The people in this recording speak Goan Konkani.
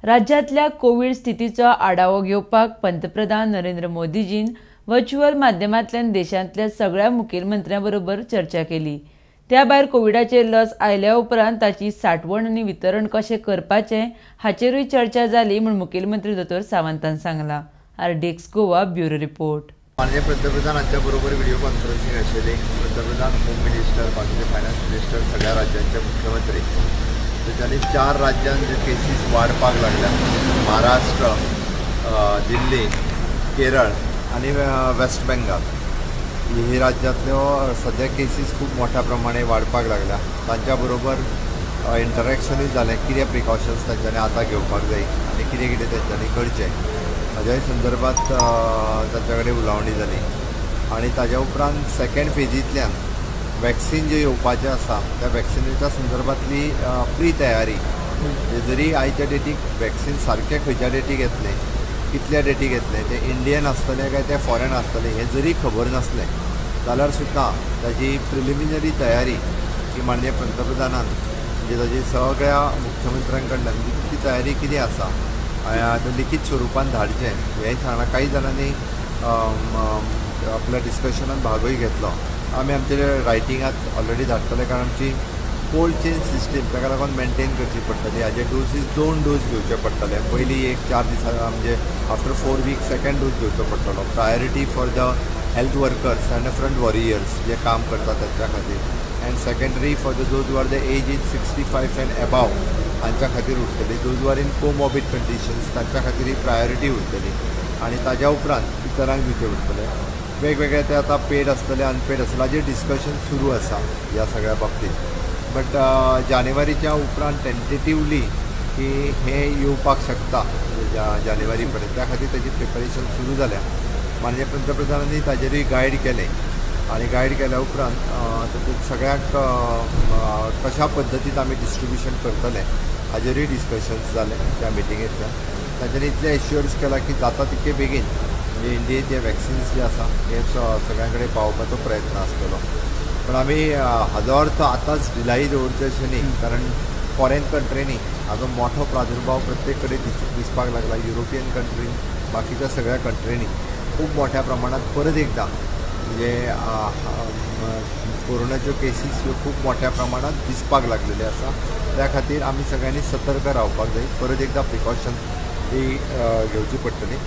राज्यांतल्या कोवीड स्थितीचो आढावो घेवपाक पंतप्रधान नरेंद्र मोदीजीन व्हर्च्युअल माध्यमांतल्यान देशांतल्या सगळ्या मुखेलमंत्र्यां बरोबर चर्चा केली. त्या भायर कोविडाचेर लस आयल्या उपरांत ताची साठवण आनी वितरण कशें करपाचें हाचेरूय चर्चा जाली म्हूण मुखेलमंत्री दोतोर सावंतान सांगलां. RDX Goa bureau report. माननीय पंतप्रधान हांच्या बरोबर व्हिडिओ कॉन्फरन्सिंग आशिल्ली. पंतप्रधान, होम मिनिस्टर, बाकीचे फायनान्स मिनिस्टर, सगळ्या राज्यांचे मुख्यमंत्री. तांच्यांनी 4 राज्यांत जे केसीस वाडपाक लागल्या, महाराष्ट्र, दिल्ली, केरळ आनी वेस्ट बेंगाल, ही राज्यांतल्यो सद्या केसीस खूब मोठ्या प्रमाणे वाडपाक लागल्या. तांच्या बरोबर इंटरेक्शनूय जालें, कितें प्रिकॉशन्स तांच्यांनी आतां घेवपाक जाय आनी कितें कितें तांच्यांनी करचें हाज्याय संदर्भात तांच्या कडेन उलोवणी जाली. आनी ताज्या उपरांत सेकेंड फेजींतल्यान वॅक्सिन जें येवपाचें आसा त्या वॅक्सिनेच्या संदर्भातली प्री तयारी, म्हणजे जरी आयच्या डेटीक वॅक्सिन सारकें खंयच्या डेटीक येतलें, कितल्या डेटीक येतलें, तें इंडियन आसतलें काय तें फॉरेन आसतलें हें जरी खबर नासलें जाल्यार सुद्दां ताजी प्रिलिमिनरी तयारी ही माननीय पंतप्रधानान म्हणजे ताजी सगळ्या मुख्यमंत्र्यां कडल्यान म्हणजे ती तयारी कितें आसा तें लिखीत स्वरुपान धाडचें हेंय सांगलां. कांय जाणांनी आपल्या डिस्कशनान भागूय घेतलो. आमी आमचे रायटिंगांत ऑलरेडी धाडटले, कारण आमची कोल्ड चेन सिस्टीम ताका लागून मेनटेन करची पडटली. हाजे डोसीस 2 डोस घेवचे पडटले. पयली एक 4 दिसां म्हणजे आफ्टर 4 वीक सेकेंड डोस घेवचो पडटलो. Priority for the health workers and front warriors जे काम करता तांच्या खातीर, and secondary for the those are the age is 65 and above हांच्या खातीर उरतली. Those are in comorbid conditions तांच्या खातीर ही प्रायोरिटी उरतली आनी ताज्या उपरांत इतरांक दिवचे पडटले. वेगवेगळे ते आतां पेड आसतले, अनपेड आसतले हाजेर डिस्कशन सुरू आसा ह्या सगळ्या बाबतींत. बट जानेवारीच्या उपरांत टेंटेटिवली की हें येवपाक शकता जानेवारी पर्यंत, त्या खातीर ताजी प्रिपरेशन सुरू जाल्या. माननीय पंतप्रधानांनी ताजेरूय गायड केलें आनी गायड केल्या उपरांत तातूंत सगळ्यांक कशा पद्दतीन आमी डिस्ट्रिब्युशन करतले हाजेरूय डिस्कशन्स जालें त्या मिटिंगेंतल्यान. तांच्यांनी इतलें एश्युअर्स केलां की जाता तितके बेगीन म्हणजे इंडियेंत हे वॅक्सिन्स जे आसा हे सगळ्यां कडेन पावोवपाचो प्रयत्न आसतलो. पण आमी हाजो अर्थ आतांच ढिलाई दवरचे अशें न्ही, कारण फॉरेन कंट्रींनी हाजो मोठो प्रादुर्भाव प्रत्येक कडेन दिसपाक लागला. युरोपियन कंट्री, बाकीच्या सगळ्या कंट्रींनी खूब मोठ्या प्रमाणात परत एकदां म्हणजे कोरोनाच्यो केसीस ह्यो खूब मोठ्या प्रमाणात दिसपाक लागलेल्यो आसा. त्या खातीर आमी सगळ्यांनी सतर्क रावपाक जाय, परत एकदां प्रिकॉशन्स ही घेवची पडटली.